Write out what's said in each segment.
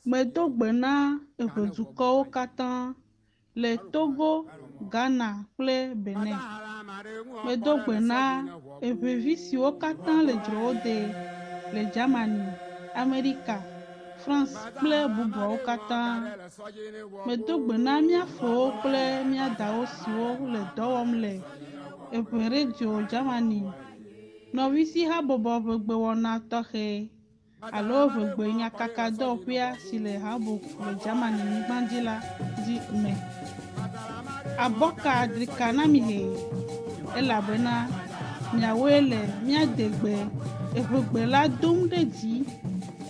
Medo gbe na Eʋedukɔwo katã le Togo, Ghana kple Benin. Medo gbe na Eʋevi siwo katã le dzrowode le Germany, Amerika, France kple bubuawo katã. Medo gbe na mía fowo kple mía dawo siwo le dɔ wɔm le Eʋe Radio Germany, nɔvisi habɔbɔ ʋegbewɔna tɔxɛ alo ʋegbe nyakakadɔwɔƒea si le Hamburg le Germany nyigba dzi la dzi me. Abɔka drika na mi hee elabena miawoe le mía degbe Eʋegbe la dom ɖe dzi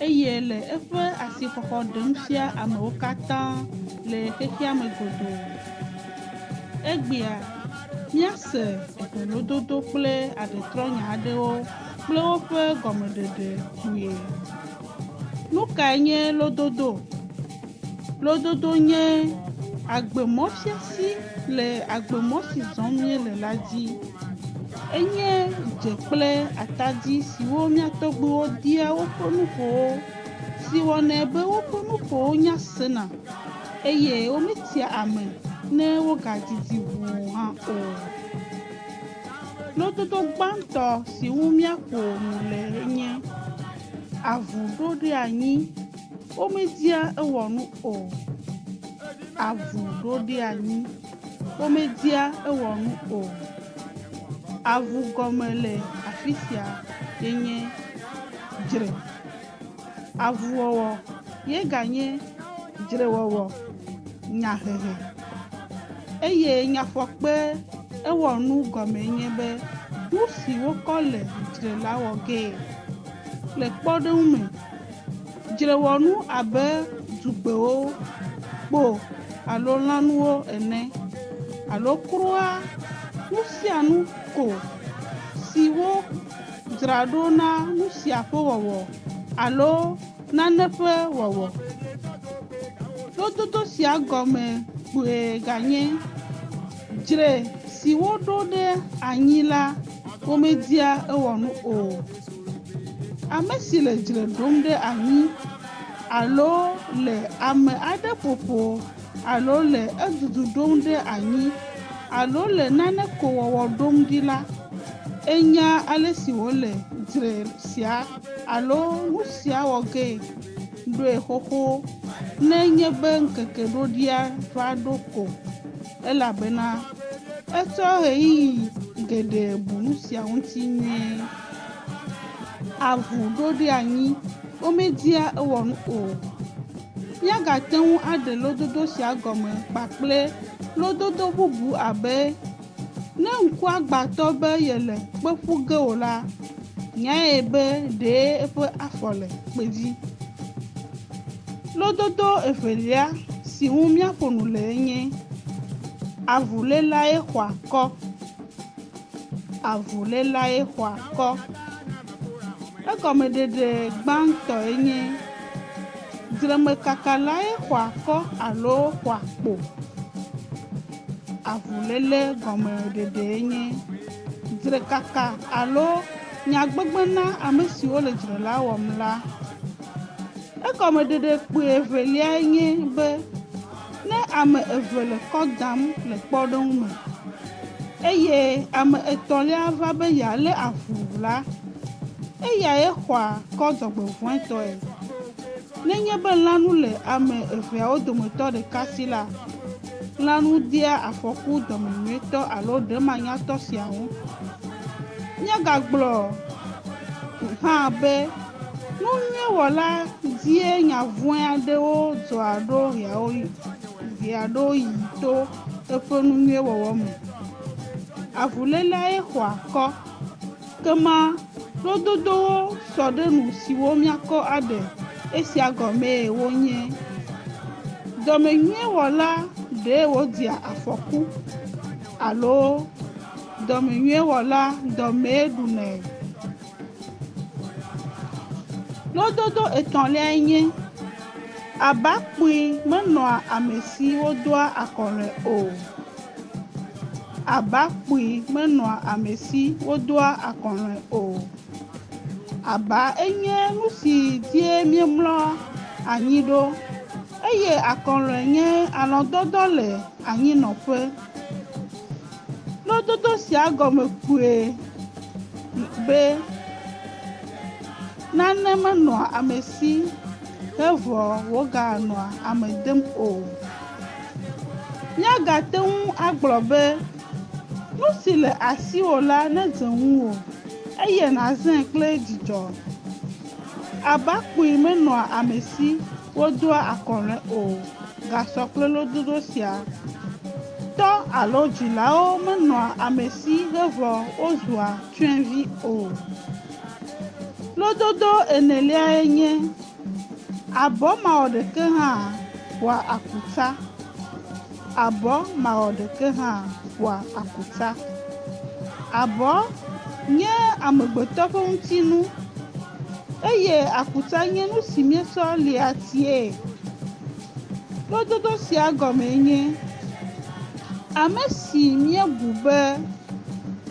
eye le eƒe asixɔxɔ ɖem fia amewo katã le xexea me godoo. Egbea, míase eʋelododo kple aɖetrɔnya aɖewo kple woƒe gɔmeɖeɖe kpuie. Nu kae nye lododo? Lododo nye agbemɔfiasi le agbemɔ si zɔm míele la dzi. Enye dze kple atadi siwo mía tɔgbuiwo dea woƒe nuƒowo si wɔnɛ be woƒe nuƒowo nya sena eye wometia ame ne wogadidi ʋuu hã o. Lododo gbãtɔ si ŋu míaƒo nu le nye avu ɖo ɖe anyi, womedia ewɔnu o. Avu ɖo ɖe anyi, womedia ewɔnu o. Avu gɔme le afi sia ye nye dzre. Avuwɔwɔ ye ganye dzrewɔwɔ, nyahehe. Eye nyafɔkpe ewɔnu gɔmee nye be nu si wokɔ le dzre la wɔ gee. Le kpɔɖeŋu me, dzrewɔnu abe dugbewo, kpo alo lãnuwo ene alo kura nu sia nu ko si wodzra ɖo na nu sia ƒe wɔwɔ alo nane ƒe wɔwɔ. Lododo sia gɔme kpuie ganye dzre si woɖo ɖe anyi la womedia ewɔnu o. Ame si le dzre ɖom ɖe anyi alo le ame aɖe ƒoƒo alo le edudu ɖom ɖe anyi alo le nane ko wɔwɔ ɖom ɖi la, enya ale si wòle dzre sia alo nu sia wɔ gee ɖoe xoxo nenye be ŋkeke ɖoɖia va ɖo ko elabena etsɔ ɣeyiɣi geɖe bu nu sia ŋuti nyuie. Avu ɖo ɖe anyi, womedia ewɔnu o. Míagate ŋu aɖe lododo sia gɔme kpakple lododo bubu abe ne ŋkuagbãtɔ be yele kpe ƒu ge o la, nyae be ɖee eƒe afɔ le kpe dzi. Lododo evelia si ŋu míaƒo nu le nye avulélae xɔa kɔ. Avulélae xɔa kɔ. Egɔmeɖeɖe gbãtɔe nye dzremekakalae xɔa kɔ alo xɔa kpo. Avuléle gɔmeɖeɖee nye dzrekaka alo nyagbegbe na ame siwo le dzre la wɔm la. Egɔmeɖeɖe kpui eveliae nye be ne ame eve le kɔ dam le kpɔɖeŋu me eye ame etɔ̃lia va be yealé avu la, eyae xɔa kɔ dzɔgbevɔ̃etɔe. Nenye be lãnu le ame eveawo dometɔ ɖeka si la, lãnu dea afɔku dɔmenyuietɔ alo ɖemanyatɔ sia ŋu. Míagagblɔ hã be nu nyuiwɔla dzie nya vɔ̃e aɖewo dzɔa ɖo ɣeaɖewoɣi to eƒe nu nyui wɔwɔ me. Avulélae xɔa kɔ. Kema lododowo sɔ ɖe nu siwo míakɔ aɖe esia gɔmee wonye. Dɔmenyuiwɔla ɖee wòdia afɔku alo dɔmenyuiwɔla dɔmee ɖunɛ. Lododo etɔ̃liae nye aba kpui menɔa ame si wodoa akɔlɔe o. Aba kpui menɔa ame si wodoa akɔlɔe o. Aba enye nu si dzie míemlɔa anyi ɖo eye akɔlɔ̃e nye alɔ̃dɔdɔ le anyinɔƒe. Lododo sia gɔme kpuie be nane menɔa ame si evɔ wòganɔa ame dem o. Míagate ŋu agblɔ be nu si le asiwò la nedze ŋuwò eye nàzãe kple dzidzɔ. Abakpui menɔa ame si wodoa akɔlɔ̃e o gasɔ kple lododo sia. Tɔ alo dzilawo menɔa ame si evɔ wozua tsyɔ̃evi o. Lododo eneliae nye abɔ mawɔɖekɛ hã ƒoa akutsa. Abɔ mawɔɖekɛ hã ƒoa akutsa. Abɔ nye amegbetɔ ƒe ŋutinu eye akutsa nye nu si míetsɔ lia tsie. Lododo sia gɔmee nye ame si míebu be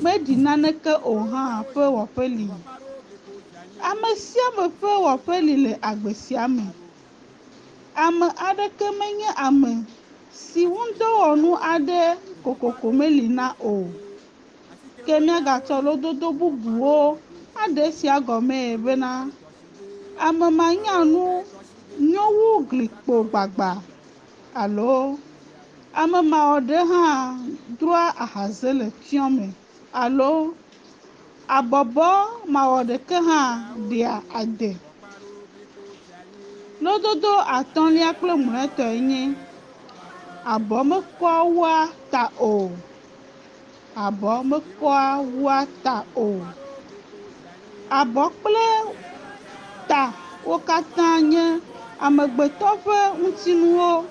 meɖi naneke o hã ƒe wɔƒe li. Ame sia ame ƒe wɔƒe li le agbe sia me. Ame aɖeke menye ame si ŋudɔwɔnu aɖe kokoko meli na o. Ke míagatsɔ lododo bubuwo aɖe esia gɔmee bena ame manyanu nyo wu glikpo gbagba alo ame mawɔɖe hã droa ahaze le tsyɔ me alo abɔbɔ mawɔɖekɛ hã ɖea ade. Lododo atɔ̃lia kple mlɔetɔe nye abɔ mekɔa wua ta o. Abɔ mekɔa wua ta o. Abɔ kple ta wo katã nye amegbetɔ ƒe ŋutinuwo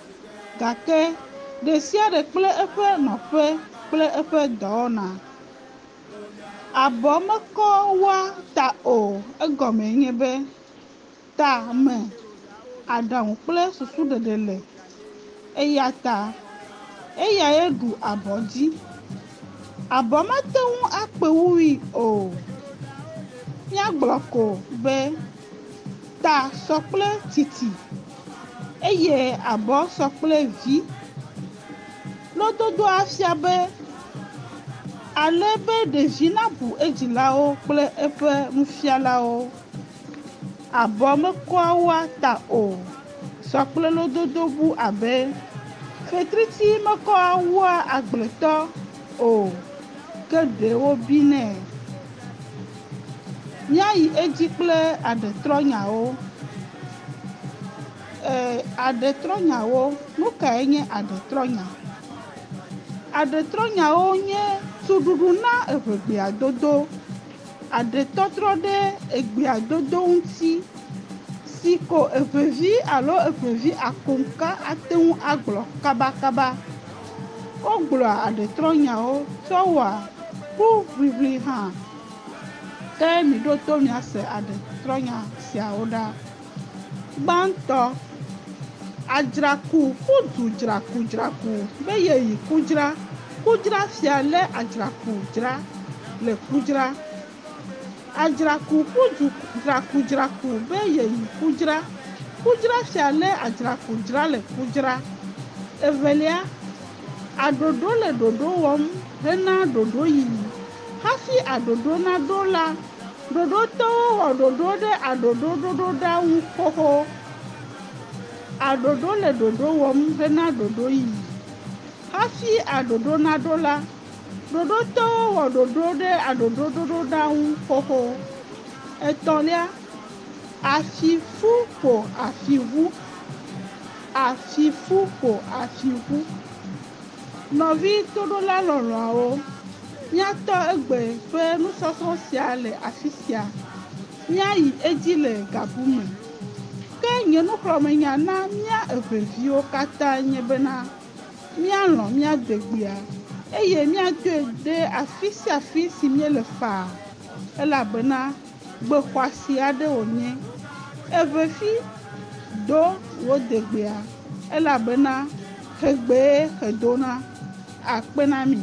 gake ɖe sia ɖe kple eƒe nɔƒe kple eƒe dɔwɔna. Abɔ mekɔ wua ta o egɔmee nye be ta me aɖaŋu kple susuɖeɖe le eya ta eyae ɖu abɔ dzi. Abɔ mate ŋu akpe wui o. Míagblɔ ko be ta sɔ kple titi eye abɔ sɔ kple vi. Lododoa fia be ale be ɖevi nabu edzilawo kple eƒe nufialawo. Abɔ mekɔa wua ta o sɔ kple lododo bu abe fetriti mekɔa wua agbletɔ o ke ɖe wobinɛ. Míayi edzi kple aɖetrɔnyawo. Aɖetrɔnyawo, nu kae nye aɖetrɔnya? Aɖetrɔnyawo nye tuɖuɖu na eŋegbea dodo, aɖetɔtrɔ ɖe egbea dodo ŋuti si ko eŋevi alo eŋevi akoŋka ate ŋu agblɔ kabakaba. Wogblɔa aɖetrɔnyawo tsɔ wɔa kuʋiʋli hã. Ke miɖo to miase aɖetrɔnya siawo ɖa. Gbãtɔ, adzraku ƒu du dzrakudzraku be yeyi kudzra. Kudzra fia lé adzraku dzra le kudzra. Adzraku ƒu du dzrakudzraku be yeyi kudzra. Kudzra fia lé adzraku dzra le kudzra. Evelia, aɖoɖo le ɖoɖo wɔm hena ɖoɖo yiyi. Hafi aɖoɖo naɖo la, ɖoɖotɔwo wɔ ɖoɖo ɖe aɖoɖo ɖoɖoɖa ŋu xoxo. Aɖoɖo le ɖoɖo wɔm hena ɖoɖo yiyi. Hafi aɖoɖo naɖo la, ɖoɖotɔwo wɔ ɖoɖo ɖe aɖoɖo ɖoɖoɖa ŋu xoxo. Etɔ̃lia, afifu ƒo afiʋu. Afifu ƒo afiʋu. Nɔvi toɖola lɔlɔ̃awo, míatɔ egbe ƒe nusɔsrɔ̃ sia le afi sia. Míayi edzi le gabu me. Ke nye nuxlɔ̃amenya na mía eŋeviwo katã nye bena míalɔ̃ mía degbea eye míadoe ɖe afi sia afi si míele faa elabena gbe xɔasi aɖe wònye. Eŋevi do wò degbea elabena xegbee xedona. Akpe na mi.